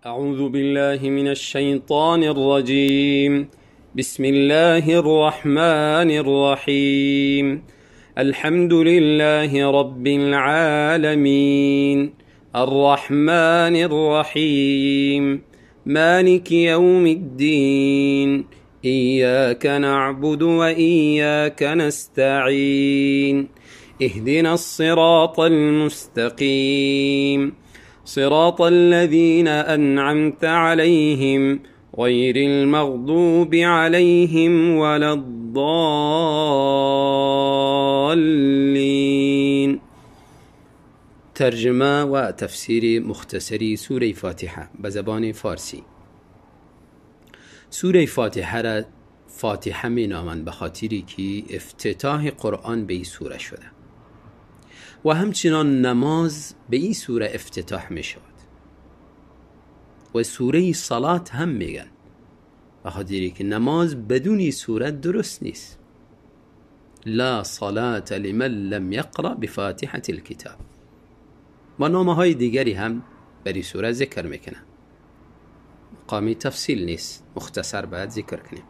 اعوذ بالله من الشیطان الرجیم. بسم الله الرحمن الرحیم. الحمد لله رب العالمین. الرحمن الرحیم. مالک یوم الدین. ایاک نعبد و ایاک نستعین. اهدنا الصراط المستقیم. صراط الذین انعمت علیهم غیر المغضوب علیهم ولا الضالین. ترجمه و تفسیر مختصری سوره فاتحه به زبان فارسی. سوره فاتحه را فاتحه می نامند به خاطری که افتتاح قرآن به این سوره شده و همچنان نماز به این سوره افتتاح می شود و سوره صلات هم میگن به خاطری که نماز بدون این سوره درست نیست. لا صلاة لمن لم یقرأ بفاتحة الكتاب. و نامه های دیگری هم بر این سوره ذکر میکنن. مقامی تفصیل نیست، مختصر باید ذکر کنیم.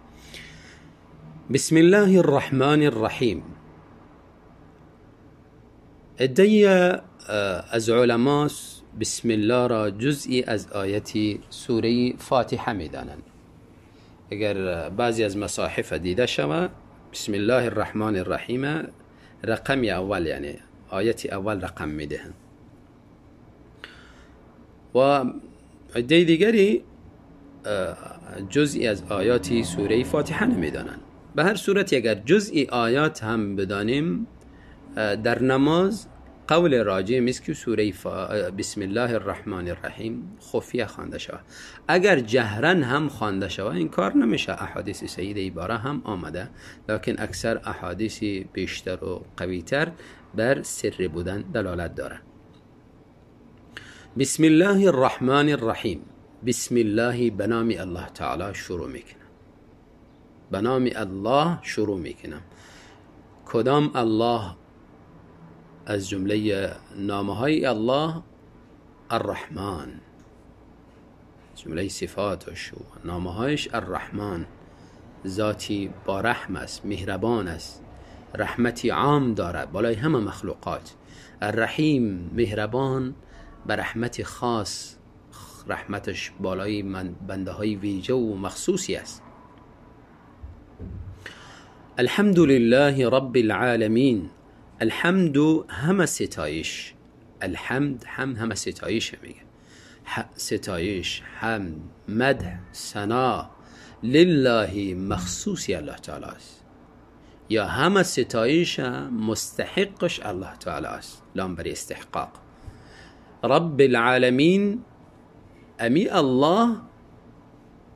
بسم الله الرحمن الرحیم. عده‌ای از علما بسم الله را جزئی از آیت سوره فاتحه میدانند. اگر بعضی از مصاحف دیده شود بسم الله الرحمن الرحیم رقم اول، یعنی آیت اول رقم میدهند. و عده دیگری جزئی از آیات سوره فاتحه نمیدانند. به هر صورت اگر جزئی آیات هم بدانیم در نماز قول راجع است که سوره بسم الله الرحمن الرحیم خفیه خوانده شود. اگر جهرا هم خوانده شود این کار نمیشه. احادیث سیده ای باره هم آمده، لکن اکثر احادیث بیشتر و قویتر بر سر بودن دلالت داره. بسم الله الرحمن الرحیم. بسم الله به نام الله تعالی شروع میکنم. به نام الله شروع میکنم. کدام الله؟ از جمله نامه های الله الرحمن، جمله صفاتش و نامه هایش الرحمن، ذاتی با رحم است، مهربان است، رحمتی عام دارد بالای همه مخلوقات. الرحیم مهربان به رحمت خاص، رحمتش بالای بنده های ویژه و مخصوصی است. الحمد لله رب العالمین. الحمد همه ستایش، الحمد هم همه ستایش میگه، ستایش، حمد، مدح، ثنا لله مخصوصی الله تعالی است، یا همه ستایش مستحقش الله تعالی است، لام بر استحقاق. رب العالمین، امی الله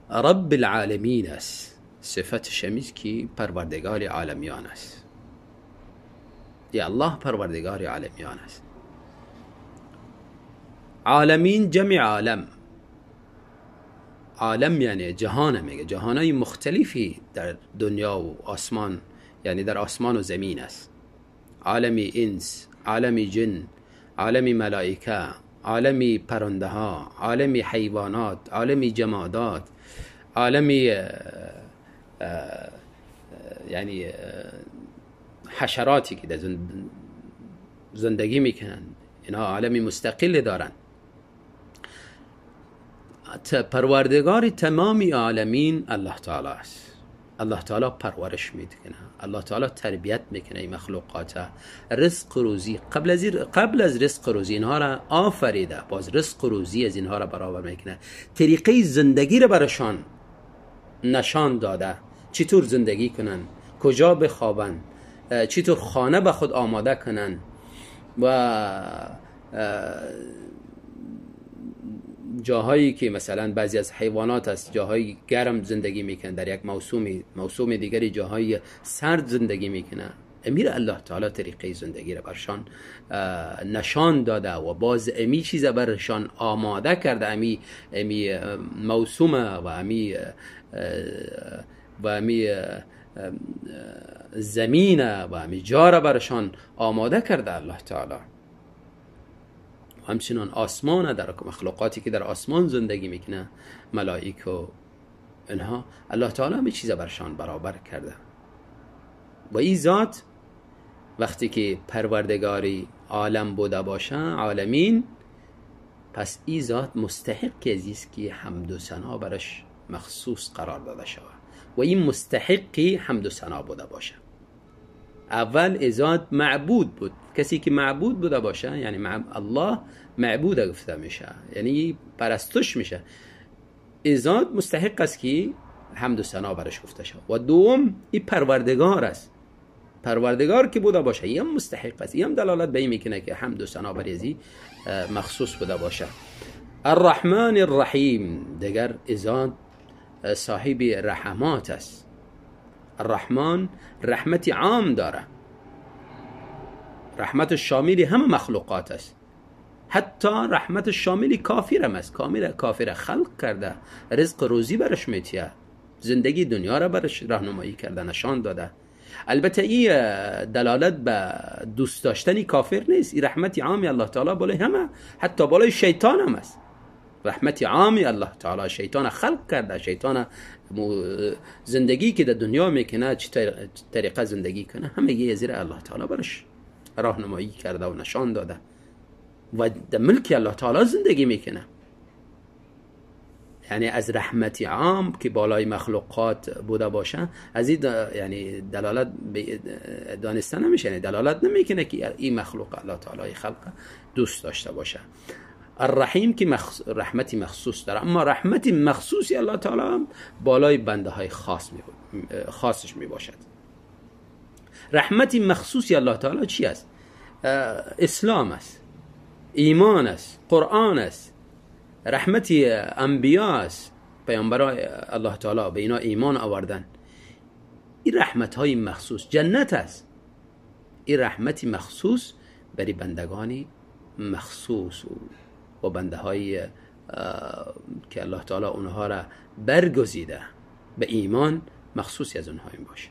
رب العالمین است، صفت شمیز که پروردگار عالمیان است. یا الله پروردگار عالمیان است. عالمین جمع عالم، عالم یعنی جهان میگه، جهانای مختلفی در دنیا و آسمان، یعنی در آسمان و زمین است. عالم انس، عالم جن، عالم ملائکه، عالم پرنده ها، عالم حیوانات، عالم جمادات، عالم یعنی حشراتی که در زندگی میکنن، اینها عالم مستقل دارن. پروردگار تمام عالمین الله تعالی است. الله تعالی پرورش میکنه، الله تعالی تربیت میکنه این مخلوقات. رزق روزی قبل از رزق روزی اینها را آفریده، باز رزق روزی از اینها را برابر میکنه، طریقه زندگی را برشان نشان داده، چطور زندگی کنن، کجا بخوابن، چطور خانه به خود آماده کنن و جاهایی که مثلا بعضی از حیوانات است جاهای گرم زندگی میکنن، در یک موسوم دیگری جاهای سرد زندگی میکنن. امیر الله تعالی طریقه زندگی را برشان نشان داده و باز امی چیز برشان آماده کرده، امی موسوم و امی زمین و امی جا را برشان آماده کرده الله تعالی. همچنان آسمان در مخلوقاتی که در آسمان زندگی میکنه، ملائک و اینها، الله تعالی همه چیز برشان برابر کرده. و این ذات وقتی که پروردگاری عالم بوده باشه، عالمین، پس این ذات مستحق ازیست که حمد و ثنا برش مخصوص قرار داده شود و این مستحقی حمد و ثنا بوده باشه. اول ذات معبود بود، کسی که معبود بوده باشه یعنی الله معبود گفته میشه، یعنی پرستش میشه. ذات مستحق است که حمد و ثنا برش گفته شود. و دوم این پروردگار است، پروردگار که بوده باشه این هم مستحق است، این هم دلالت به این میکنه که حمد و ثنا بر ازی مخصوص بوده باشه. الرحمن الرحیم، دیگر ذات صاحب رحمات است. الرحمن رحمت عام داره، رحمت شامل همه مخلوقات است، حتی رحمت شامل کافر هم است. کافر خلق کرده، رزق روزی برش میتیه، زندگی دنیا را برش راهنمایی کرده، نشان داده. البته این دلالت به دوست داشتن کافر نیست، این رحمت عامی الله تعالی بالای همه، حتی بالای شیطان هم است. رحمت عامی الله تعالی شیطان خلق کرده، شیطان زندگی که در دنیا میکنه چه طریقه زندگی کنه همه یه زیر الله تعالی برش راهنمایی کرده و نشان داده و در ملک الله تعالی زندگی میکنه. یعنی از رحمت عام که بالای مخلوقات بوده باشه از این یعنی دلالت دانسته نمیشه، یعنی دلالت نمیکنه که این مخلوق الله تعالی خلق دوست داشته باشه. الرحیم که رحمتی مخصوص داره، اما رحمت مخصوصی الله تعالی هم بالای بنده های خاصش می باشد. رحمت مخصوصی الله تعالی چی است؟ اسلام است، ایمان است، قرآن است، رحمت انبیا است، پیامبرای الله تعالی به اینا ایمان آوردن. این رحمت های مخصوص جنت است. این رحمت مخصوص برای بندگانی مخصوص و بنده های که الله تعالی اونها را برگزیده به ایمان، مخصوصی از اونها این باشه.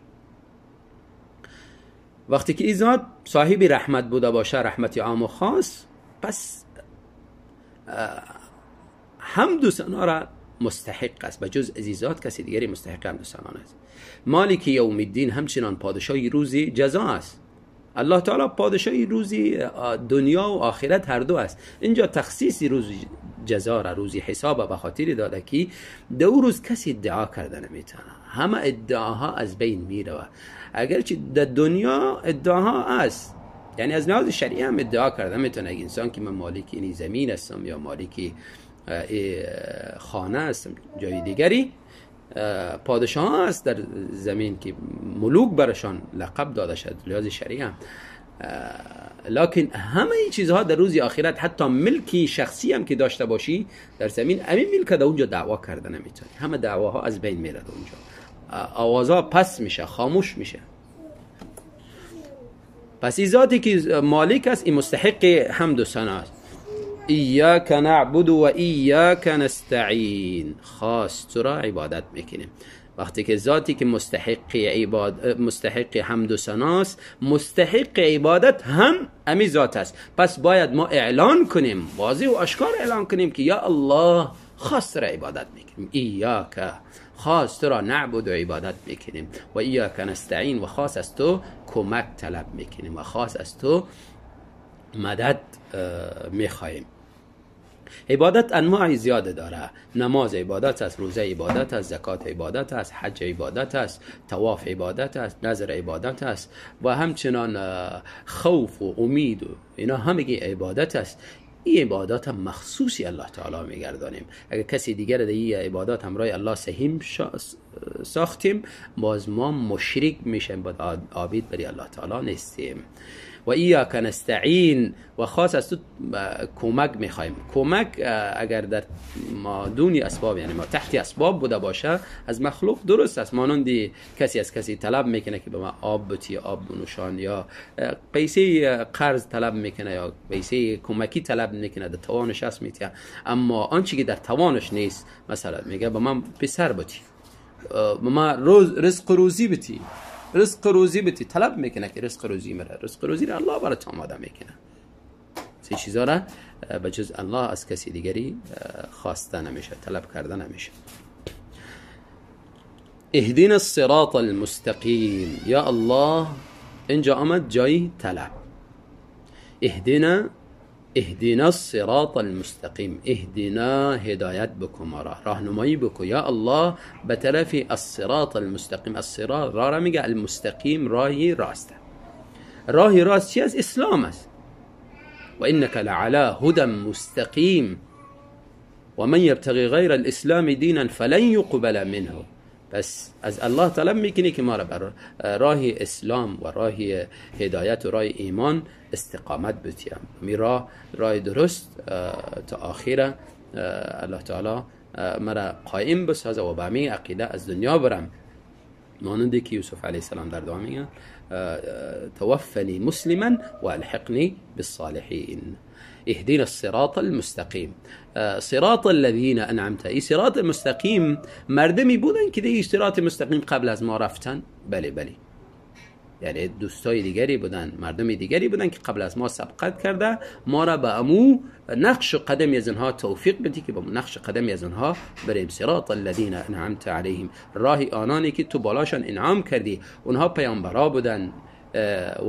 وقتی که این ذات صاحب رحمت بوده باشه، رحمت عام و خاص، پس حمد و ثنا را مستحق است. به جز از ذات کسی دیگری مستحق حمد و ثنا است. مالک یوم الدین همچنان پادشاه روزی جزا است. الله تعالی پادشاه روزی دنیا و آخرت هر دو است. اینجا تخصیص روز جزا را، روزی حساب به خاطر داده که دو روز کسی ادعا کرده نمیتونه، همه ادعاها از بین میره. اگرچه در دنیا ادعاها است، یعنی از لحاظ شرعی هم ادعا کرده میتونه انسان که من مالک این زمین هستم یا مالک خانه هستم، جای دیگری پادشاه است در زمین که ملوک برشان لقب داده شد لحاظ شرعی هم، لکن همه این چیزها در روز آخرت، حتی ملکی شخصی هم که داشته باشی در زمین، همین ملک در اونجا دعوا کرده نمیتونی، همه دعواها از بین میره اونجا، آوازها پس میشه، خاموش میشه. پس این ذاتی که مالک است، این مستحق حمد و ثنا است. ایاک نعبد و ایاک نستعین، خاص تو را عبادت میکنیم. وقتی که ذاتی که مستحق حمد و ثناست، مستحق عبادت هم امی ذات است. پس باید ما اعلان کنیم، واضح و آشکار اعلان کنیم که یا الله خاص را عبادت میکنیم. ایاک، خاص تو را نعبد و عبادت میکنیم، و ایاک نستعین، و خاص از تو کمک طلب میکنیم و خاص از تو مدد میخواهیم. عبادت انواع زیاده داره. نماز عبادت است، روزه عبادت است، زکات عبادت است، حج عبادت است، طواف عبادت است، نذر عبادت است و همچنان خوف و امید و اینا همگی عبادت است. این عبادات هم مخصوصی الله تعالی میگردانیم. اگر کسی دیگر در این عبادات همراه الله سهیم ساختیم، باز ما مشرک میشیم، باز عابد برای الله تعالی نیستیم. و ایاک نستعین، و خاص از تو کمک میخوایم. کمک اگر در ما دونی اسباب، یعنی ما تحت اسباب بوده باشه از مخلوق درست است. مانند کسی از کسی طلب میکنه که به ما آب بتی، آب بنوشان، یا پیسه قرض طلب میکنه یا پیسه کمکی طلب میکنه، در توانش هست میتیه. اما آنچه که در توانش نیست، مثلا میگه به من پسر بتی، به ما رزق روزی بتی، رزق روزی بتی، طلب میکنه که رزق روزی مره. رزق روزی را الله برات آماده میکنه. سه چیزا را به جز الله از کسی دیگری خواسته نمیشه، طلب کرده نمیشه. اهدنا الصراط المستقیم. یا الله اینجا آمد جای طلب. اهدنا الصراط المستقیم. اهدنا هدایت بکن ما را، راهنمایی بکن یا الله به طرف الصراط المستقیم. الصراط را میگه، المستقیم راهی راسته. راهی راست چی است؟ اسلام است. و انک لعلی هدى مستقیم و من یبتغی غیر الاسلام دینا فلن یقبل منه. پس از الله طلب میکنی که ما را بر راه اسلام و راه هدایت و راه ایمان استقامت بتیم. می راه درست تا آخره الله تعالی مرا قائم بسازه و به می عقیده از دنیا برم، مانند که یوسف علیه السلام در دعا میگه توفنی مسلما و الحقنی بالصالحین. اهدنا الصراط المستقیم. صراط الذين انعمت. ای صراط المستقیم مردمی بودن که دیگه صراط مستقیم قبل از ما رفتن؟ بله بله، یعنی دوستای دیگری بودن، مردم دیگری بودن که قبل از ما سبقت کرده، ما را به امو نقش قدم از آنها توفیق بدی که با نقش قدم از آنها بریم. صراط الذين انعمت عليهم، راه آنانی که تو بالاشان انعام کردی. اونها پیامبرا بودن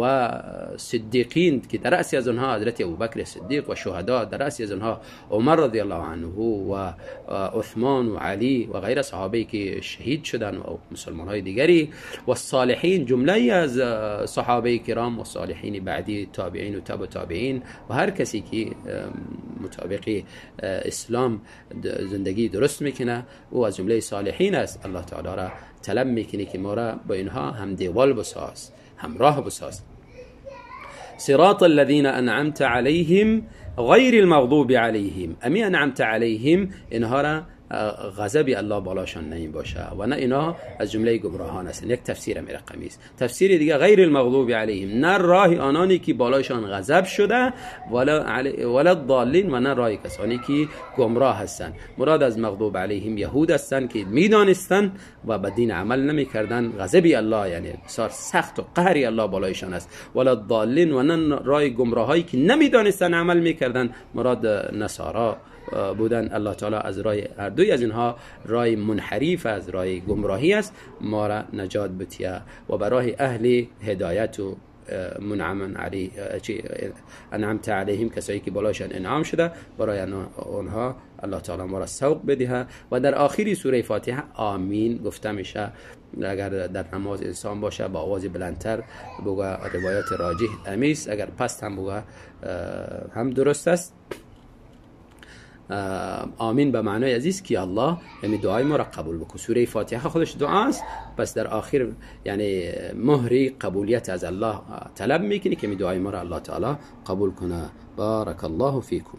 و صدیقین که در رأس از آنها حضرت ابوبکر صدیق و شهدا، در رأس از آنها عمر رضی الله عنه و عثمان و علی و غیر صحابه که شهید شدن و مسلمان های دیگری، و الصالحین، جمله از صحابه کرام و صالحین بعدی، تابعین و تابع تابعین و هر کسی که مطابق اسلام زندگی درست میکنه او از جمله صالحین است. الله تعالی را طلب میکنه که ما را با اینها هم دیوال بساز، همراه بساز. صراط الذين انعمت عليهم غیر المغضوب عليهم. امی انعمت عليهم اینها را غضب الله بالاشان نمی باشه و نه اینا از جمله گمراهان هستند. یک تفسیر می رقمی است. تفسیر دیگه غیر المغضوب علیهم، نه راه آنانی که بالاشان غضب شده، ولا الضالین، و نه راه کسانی که گمراه هستند. مراد از مغضوب علیهم یهود هستند که میدانستند و به دین عمل نمیکردند. غضب الله یعنی بسیار سخت و قهر الله بالایشان است. ولا الضالین، و نه راه گمراهایی که نمیدانستند عمل میکردند، مراد نصارا بودن. الله تعالی از راه هر دوی از اینها راه منحریف از راه گمراهی است، ما را نجات بتیه و برای اهل هدایت و منعم علی انعمت علیهم، کسایی که بالاشان انعام شده، برای آنها الله تعالی ما را سوق بده. و در آخری سوره فاتحه آمین گفته میشه. اگر در نماز انسان باشه با آواز بلندتر بگه، روایت راجح امیس، اگر پست هم بگه هم درست است. آمین به معنای عزیز که الله یعنی دعای ما را قبول بکن. سوره فاتحه خودش دعا است، پس در آخر یعنی مهری قبولیت از الله طلب میکنی که می دعای ما را الله تعالی قبول کنه. بارک الله فیکم.